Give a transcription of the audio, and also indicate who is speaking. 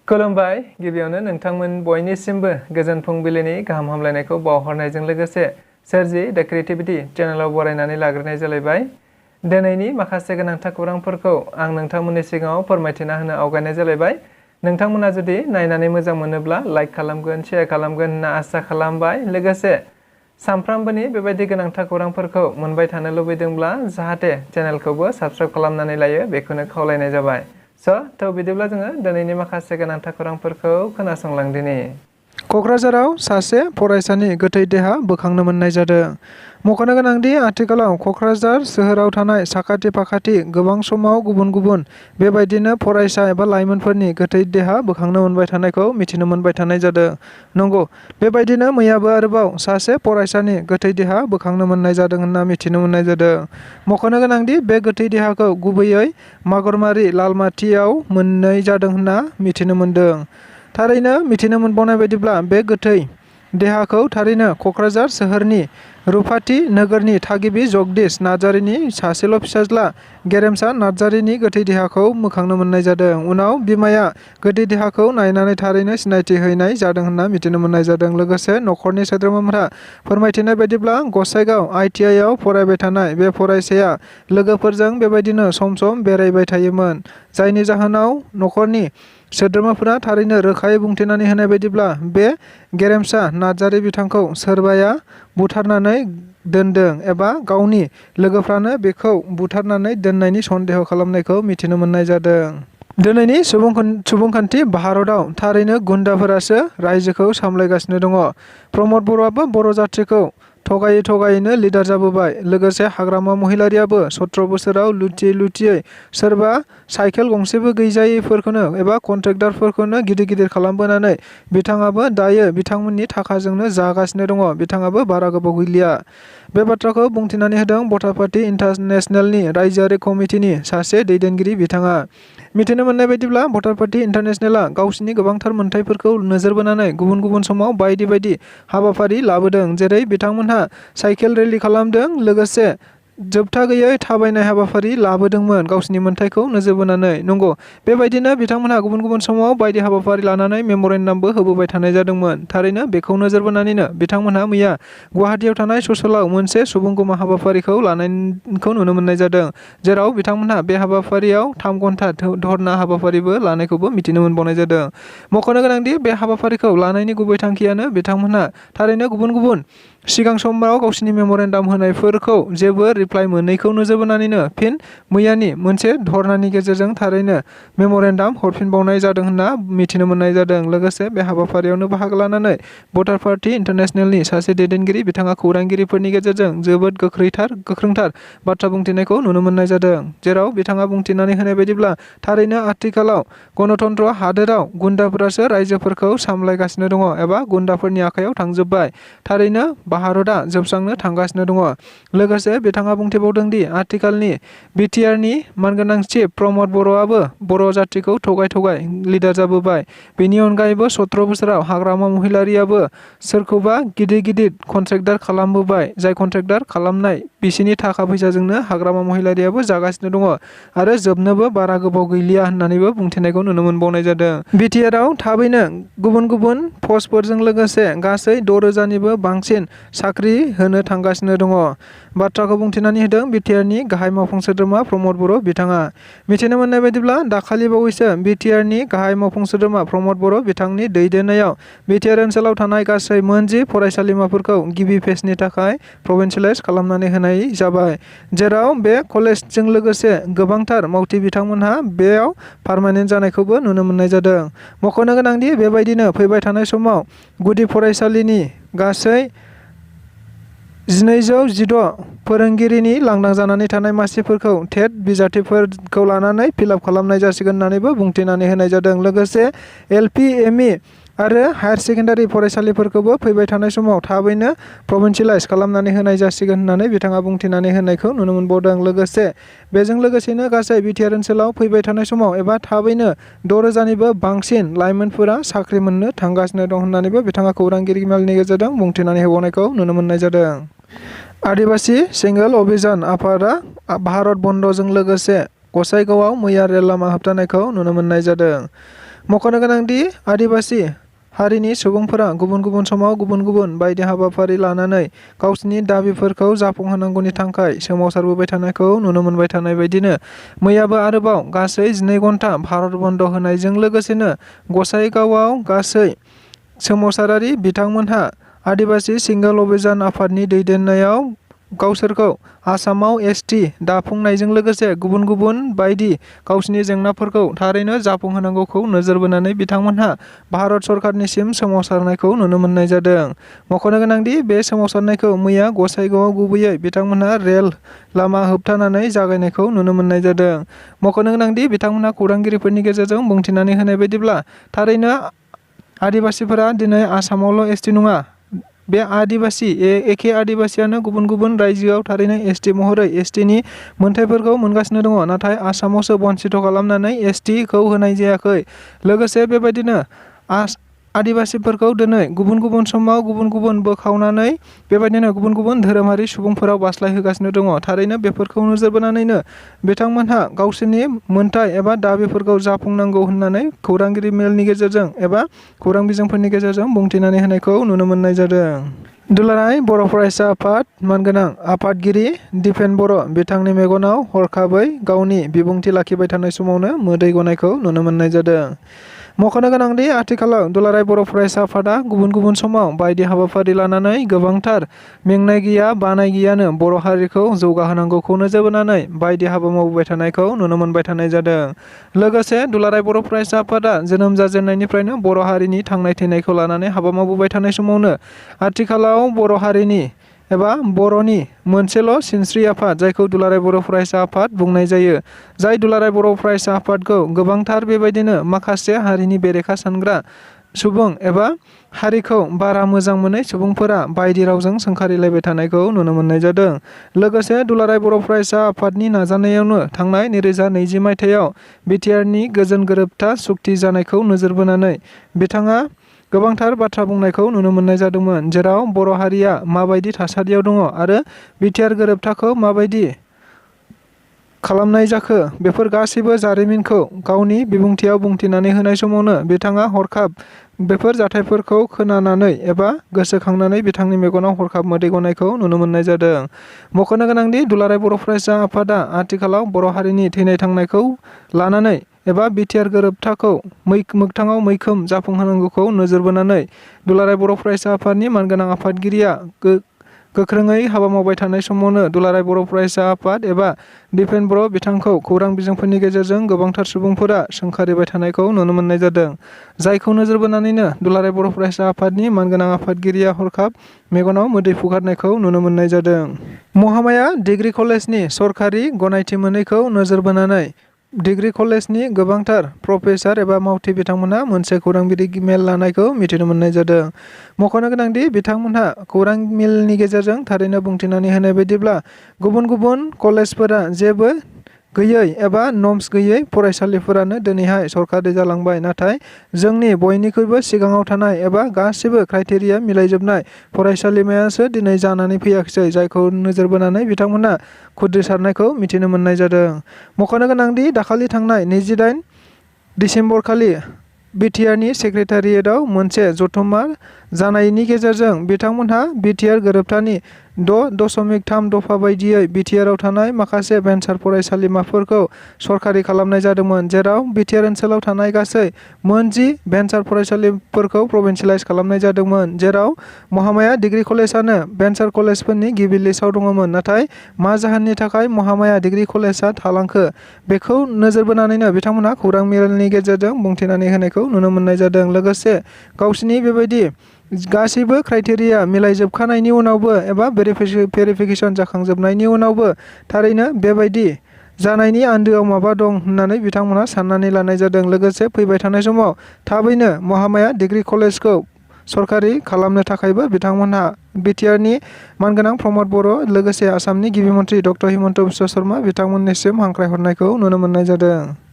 Speaker 1: खुलुमबाय गिबियावनो नोंथांमोन बयनिसिमबो गोजोन फुंबिलिनि गाहाम हामलायनायखौ बावहरनायजों लोगोसे सोरजि द क्रिएटिविटी चेनेलाव बरायनानै लाग्रोनाय जालायबाय। दिनैनि माखासे गोनांथार खौरांफोरखौ आं नोंथांमोननि सिगाङाव फोरमायथिना होनो आवगायनाय जालायबाय। नोंथांमोना जुदि नायनानै मोजां मोनोब्ला लाइक खालामगोन, शेयार खालामगोन होनना आसा खालामबाय। लोगोसे सानफ्रामबोनि बेबायदि गोनांथार खौरांफोरखौ मोनबाय थानो लुबैदोंब्ला जाहाथे चेनेलखौबो साबस्क्राइब खालामनानै लायो बेखौनो खावलायनाय जाबाय। थ' बिदिब्ला जोङो दिनैनि माखासे गोनांथार खौरांफोरखौ खोनासंलांदिनि। क'क्राझाराव सासे फरायसानि गोथै देहा बोखांनो मोननाय जादों। मख'नो गोनांदि आथिखालाव क'क्राझार सोहोराव थानाय साखाथि फाखाथि गोबां समाव गुबुन गुबुन बेबायदिनो फरायसा एबा लाइमोनफोरनि गोथै देहा बोखांनो मोनबाय थानायखौ मिथिनो मोनबाय थानाय जादों। नंगौ, बेबायदिनो मैयाबो आरोबाव सासे फरायसानि गोथै देहा बोखांनो मोननाय जादों होनना मिथिनो मोननाय जादों। मख'नो गोनांदि बे गोथै देहाखौ गुबैयै मागरमारि लालमाथियाव मोननाय जादों होनना मिथिनो मोनदों। थारैनो मिथिनो मोनबावनाय बायदिब्ला बे गोथै देहाखौ थारैनो क'क्राझार सोहोरनि रुपाथि नोगोरनि थागिबि जगदीश नार्जारिनि सासेल' फिसाज्ला गेरेमसा नार्जारिनि गोथै देहाखौ बोखांनो मोननाय जादों। उनाव बिमाया गोथै देहाखौ नायनानै थारैनो सिनायथि हैनाय जादों होनना मिथिनो मोननाय जादों। लोगोसे न'खरनि सोद्रोमाफोरा फोरमायथिनाय बायदिब्ला गसाइगाव ITI आव फरायबाय थानाय बे फरायसाया लोगोफोरजों बेबायदिनो सम सम बेरायबाय थायोमोन, जायनि जाहोनाव न'खरनि सोद्रोमाफोरा थारैनो रोखायै बुंथिनानै होनाय बायदिब्ला बे गेरेमसा नार्जारि बिथांखौ सोरबाया बुथारनानै दोनदों एबा गावनि लोगोफ्रानो बेखौ बुथारनानै दोननायनि सन्देह खालामनायखौ मिथिनो मोननाय जादों। दिनैनि सुबुंखान्थि भारतआव थारैनो गुन्डाफोरासो रायजोखौ सामलायगासिनो दङ। प्रमद बर'आबो बर' जाथिखौ थगायै थगायैनो लिडार जाबोबाय। लोगोसे हाग्रामा महिलारियाबो 17 बोसोराव लुथियै लुथियै सोरबा साइकेल गंसेबो गैजायैफोरखौनो एबा कन्ट्रेक्टरफोरखौनो गिदिर गिदिर खालामबोनानै बिथाङाबो दायो बिथांमोननि थाखाजोंनो जागासिनो दङ। बिथाङाबो बारा गोबाव गैलिया। बे बाथ्राखौ बुंथिनानै होदों भटार पार्टी इन्टारनेशनेलनि रायजोआरि कमिटिनि सासे दैदेनगिरि बिथाङा। मिथिनो मोननाय बायदिब्ला भटार पार्टी इन्टारनेशनेलआ गावसिनि गोबांथार मोनथायफोरखौ नोजोर बोनानै गुबुन गुबुन समाव बायदि बायदि हाबाफारि लाबोदों। जेरै बिथांमोनहा साइकेल रेलि खालामदों, लोगोसे जोबथा गैयै थाबायनाय हाबाफारि लाबोदोंमोन गावसिनि मोनथायखौ नोजोर बोनानै। नंगौ, बेबायदिनो बिथांमोनहा गुबुन गुबुन समाव बायदि हाबाफारि लानानै मेम'रेन्डामबो होबोबाय थानाय जादोंमोन। थारैनो बेखौ नोजोर बोनानैनो बिथांमोनहा मैया गुवाहाटीआव थानाय ससलाव मोनसे सुबुंगमा हाबाफारिखौ लानायखौ नुनो मोननाय जादों, जेराव बिथांमोनहा बे हाबाफारियाव 3 घन्टा धर्ना हाबाफारिबो लानायखौबो मिथिनो मोनबावनाय जादों। मख'नो गोनांदि बे हाबाफारिखौ लानायनि गुबै थांखियानो बिथांमोनहा थारैनो गुबुन गुबुन सिगां समाव गावसिनि मेम'रेन्डाम होनायफोरखौ जेबो रिप्लाइ मोनैखौ नोजोर बोनानैनो फिन मैयानि मोनसे धर्नानि गेजेरजों थारैनो मेम'रेन्डाम हरफिनबावनाय जादों होनना मिथिनो मोननाय जादों। लोगोसे बे हाबाफारियावनो बाहागो लानानै भटार पार्टी इन्टारनेशनेलनि सासे दैदेनगिरि बिथाङा खौरांगिरिफोरनि गेजेरजों जोबोद गोख्रोंथार बाथ्रा बुंथिनायखौ नुनो मोननाय जादों, जेराव बिथाङा बुंथिनानै होनाय बायदिब्ला थारैनो आथिखालाव गणतन्त्र हादोराव गुन्डाफोरासो रायजोफोरखौ सामलायगासिनो दङ एबा गुन्डाफोरनि आखायाव थांजोब्बाय। थारैनो भारतआ जोबस्रांनो थांगासिनो दङ। लोगोसे बिथाङा बुंथिबावदों दि आथिखालनि BTRनि मानगोनां चिफ प्रमद बर'आबो बर' जाथिखौ थगाय थगाय लिडार जाबोबाय। बेनि अनगायैबो 17 बोसोराव हाग्रामा महिलारियाबो सोरखौबा गिदिर गिदिर कन्ट्रेक्टर खालामबोबाय, जाय कन्ट्रेक्टर खालामनाय बिसिनि थाखा फैसाजोंनो हाग्रामा महिलारियाबो जागासिनो दङ आरो जोबनोबो बारा गोबाव गैलिया होननानैबो बुंथिनायखौ नुनो मोनबावनाय जादों। BTRआव थाबैनो गुबुन गुबुन पस्टफोरजों लोगोसे गासै 6,000निबो बांसिन साख्रि होनो थांगासिनो दङ। बाथ्राखौ बुंथिनानै होदों BTRनि गाहाय मावफुं सोद्रोमा प्रमद बर' बिथाङा। मिथिनो मोननाय बायदिब्ला दाखालि बावैसो BTRनि गाहाय मावफुं सोद्रोमा प्रमद बर' बिथांनि दैदेननायाव BTR ओनसोलाव थानाय गासै 10 फरायसालिमाफोरखौ गिबि फेजनि थाखाय प्रभिन्सियेलाइज खालामनानै होनाय जाबाय, जेराव बे कलेजजों लोगोसे गोबांथार मावथि बिथांमोनहा बेयाव पारमानेन्ट जानायखौबो नुनो मोननाय जादों। मख'नो गोनांदि बेबायदिनो फैबाय थानाय समाव गुदि फरायसालिनि गासै 1216 फोरोंगिरिनि लांदां जानानै थानाय मासिफोरखौ टेट बिजाथिफोरखौ लानानै फिलआप खालामनाय जासिगोन होननानैबो बुंथिनानै होनाय जादों। लोगोसे LP, ME आरो हायार सेकेन्डारि फरायसालिफोरखौबो फैबाय थानाय समाव थाबैनो प्रभिन्सियेलाइज खालामनानै होनाय जासिगोन होननानै बिथाङा बुंथिनानै होनायखौ नुनो मोनबावदों। लोगोसे बेजों लोगोसेनो गासै BTR ओनसोलाव फैबाय थानाय समाव एबा थाबैनो 6,000निबो बांसिन लाइमोनफोरा साख्रि मोननो थांगासिनो दं होननानैबो बिथाङा खौरांगिरि मेलनि गेजेरजों बुंथिनानै होबावनायखौ नुनो मोननाय जादों। आदिबासि सिंगोल अभियान आफादा भारत बन्द'जों लोगोसे गसाइगावआव मैया रेल लामा होबथानायखौ नुनो मोननाय जादों। मख'नो गोनांदि आदिबासि हारिनि सुबुंफोरा गुबुन गुबुन समाव गुबुन गुबुन बायदि हाबाफारि लानानै गावसिनि दाबिफोरखौ जाफुंहोनांगौनि थाखाय सोमावसारबोबाय थानायखौ नुनो मोनबाय थानाय बायदिनो मैयाबो आरोबाव गासै 2 घन्टा भारत बन्द होनायजों लोगोसेनो गसाइगावआव गासै सोमावसारारि बिथांमोनहा आदिबासि सिंगल अभियान आफादनि दैदेननायाव गावसोरखौ आसामाव एसटि दाफुंनायजों लोगोसे गुबुन गुबुन बायदि गावसिनि जेंनाफोरखौ थारैनो जाफुंहोनांगौखौ नोजोर बोनानै बिथांमोनहा भारत सरकारनिसिम सोमावसारनायखौ नुनो मोननाय जादों। मख'नो गोनांदि बे सोमावसारनायखौ मैया गसाइगावआव गुबैयै बिथांमोनहा रेल लामा होबथानानै जागायनायखौ नुनो मोननाय जादों। मख'नो गोनांदि बिथांमोनहा खौरांगिरिफोरनि गेजेरजों बुंथिनानै होनाय बायदिब्ला थारैनो आदिबासिफोरा दिनै आसामावल' एसटि नङा, बे आदिबासि एखे आदिबासियानो गुबुन गुबुन रायजोआव थारैनो एसटि महरै एसटिनि मोनथायफोरखौ मोनगासिनो दङ, नाथाय आसामावसो बन्सित खालामनानै एसटिखौ होनाय जायाखै। लोगोसे बेबायदिनो आदिबासिफोरखौ दिनै गुबुन गुबुन समाव गुबुन गुबुन बोखावनानै बेबायदिनो गुबुन गुबुन धोरोमारि सुबुंफोराव बास्लायहोगासिनो दङ। थारैनो बेफोरखौ नोजोर बोनानैनो बिथांमोनहा गावसोरनि मोनथाय एबा दाबिफोरखौ जाफुंनांगौ होननानै खौरांगिरि मेलनि गेजेरजों एबा खौरां बिजोंफोरनि गेजेरजों बुंथिनानै होनायखौ नुनो मोननाय जादों। दुलाराय बर' फरायसा आफाद मानगोनां आफादगिरि दिपेन बर' बिथांनि मेगनाव हरखाबै गावनि बिबुंथि लाखिबाय थानाय समावनो मोदै गनायखौ नुनो मोननाय जादों। मख'नो गोनांदि आथिखालाव दुलाराय बर' फरायसा आफादा गुबुन गुबुन समाव बायदि हाबाफारि लानानै गोबांथार मेंनाय गैया बानाय गैयानो बर' हारिखौ जौगाहोनांगौखौ नोजोर बोनानै बायदि हाबा मावबोबाय थानायखौ नुनो मोनबाय थानाय जादों। लोगोसे दुलाराय बर' फरायसा आफादा जोनोम जाजेननायनिफ्रायनो बर' हारिनि थांनाय थैनायखौ लानानै हाबा मावबोबाय थानाय समावनो आथिखालाव बर' हारिनि एबा बर'नि मोनसेल' सिनस्रि आफाद जायखौ दुलाराय बर' फरायसा आफाद बुंनाय जायो, जाय दुलाराय बर' फरायसा आफादखौ गोबांथार बेबायदिनो माखासे हारिनि बेरेखा सानग्रा सुबुं एबा हारिखौ बारा मोजां मोनै सुबुंफोरा बायदि रावजों सोंखारिलायबाय थानायखौ नुनो मोननाय जादों। लोगोसे दुलाराय बर' फरायसा आफादनि नाजानायावनो थांनाय 2020 मायथाइयाव बिटिआरनि गोजोन गोरोबथा सुक्ति जानायखौ नोजोर बोनानै बिथाङा गोबांथार बाथ्रा बुंनायखौ नुनो मोननाय जादोंमोन, जेराव बर' हारिया माबायदि थासारियाव दङ आरो बिटिआर गोरोबथाखौ माबायदि खालामनाय जाखो बेफोर गासैबो जारिमिनखौ गावनि बिबुंथियाव बुंथिनानै होनाय समावनो बिथाङा हरखाब बेफोर जाथायफोरखौ खोनानानै एबा गोसोखांनानै बिथांनि मेगनाव हरखाब मोदै गनायखौ नुनो मोननाय जादों। मख'नो गोनांदि दुलाराय बर' फरायसा आफादा आथिखालाव बर' हारिनि थैनाय थांनायखौ लानानै एबा बिटिआर गोरोबथाखौ मोगथाङाव मैखोम जाफुंहोनांगौखौ नोजोर बोनानै दुलाराय बर' फरायसा आफादनि मानगोनां आफादगिरिया गोख्रोङै हाबा मावबाय थानाय समावनो दुलाराय बर' फरायसा आफाद एबा दिपेन बर' बिथांखौ खौरां बिजोंफोरनि गेजेरजों गोबांथार सुबुंफोरा सोंखारिबाय थानायखौ नुनो मोननाय जादों। जायखौ नोजोर बोनानैनो दुलाराय बर' फरायसा आफादनि मानगोनां आफादगिरिया हरखाब मेगनाव मोदै फुगारनायखौ नुनो मोननाय जादों। महामाया डिग्री कलेजनि सरखारि गनायथि मोनैखौ नोजोर बोनानै डिग्री कलेजनि गोबांथार प्रफेसार एबा मावथि बिथांमोनहा मोनसे खौरां मेल लानायखौ मिथिनो मोननाय जादों। मख'नो गोनांदि बिथांमोनहा खौरां मेलनि गेजेरजों थारैनो बुंथिनानै होनाय बायदिब्ला गुबुन गुबुन कलेजफोरा जेबो गैयै एबा नर्म्स गैयै फरायसालिफोरानो दिनैहाय सरखारि जालांबाय, नाथाय जोंनि बयनिख्रुइबो सिगाङाव थानाय एबा गासिबो क्राइटेरिया मिलायजोबनाय फरायसालिमायासो दिनै जानानै फैयाखिसै, जायखौ नोजोर बोनानै बिथांमोनहा खुद्रिसारनायखौ मिथिनो मोननाय जादों। मख'नो गोनांदि दाखालि थांनाय 28 दिसेम्बर खालि बिटिआरनि सेक्रेटारियेटआव मोनसे जथुम्मा जानायनि गेजेरजों बिथांमोनहा बिटिआर गोरोबथानि 6.3 दफा बायदियै बिटिआरआव थानाय माखासे भेन्सार फरायसालिमाफोरखौ सरखारि खालामनाय जादोंमोन, जेराव बिटिआर ओनसोलाव थानाय गासै मोन10 भेन्सार फरायसालिफोरखौ प्रभिन्सियेलाइज खालामनाय जादोंमोन, जेराव महामाया डिग्री कलेजआनो भेन्सार कलेजफोरनि गिबि लिस्टआव दङमोन। नाथाय मा जाहोननि थाखाय महामाया डिग्री कलेजआ थालांखो बेखौ नोजोर बोनानैनो बिथांमोनहा खौरां मेलनि गेजेरजों बुंथिनानै होनायखौ नुनो मोननाय जादों। लोगोसे गावसिनि बेबायदि गासैबो क्राइटेरिया मिलायजोबखानायनि उनावबो एबा भेरिफिकेसन जाखांजोबनायनि उनावबो थारैनो बेबायदि जानायनि आन्दोआव माबा दं होननानै बिथांमोनहा साननानै लानाय जादों। लोगोसे फैबाय थानाय समाव थाबैनो महामाया डिग्री कलेजखौ सरखारि खालामनो थाखायबो बिथांमोनहा बिटिआरनि मानगोनां प्रमद बर' लोगोसे आसामनि गिबि मन्थ्रि डक्टर हिमन्त बिश्व शर्मा बिथांमोननिसिम हांख्रायहरनायखौ नुनो मोननाय जादों।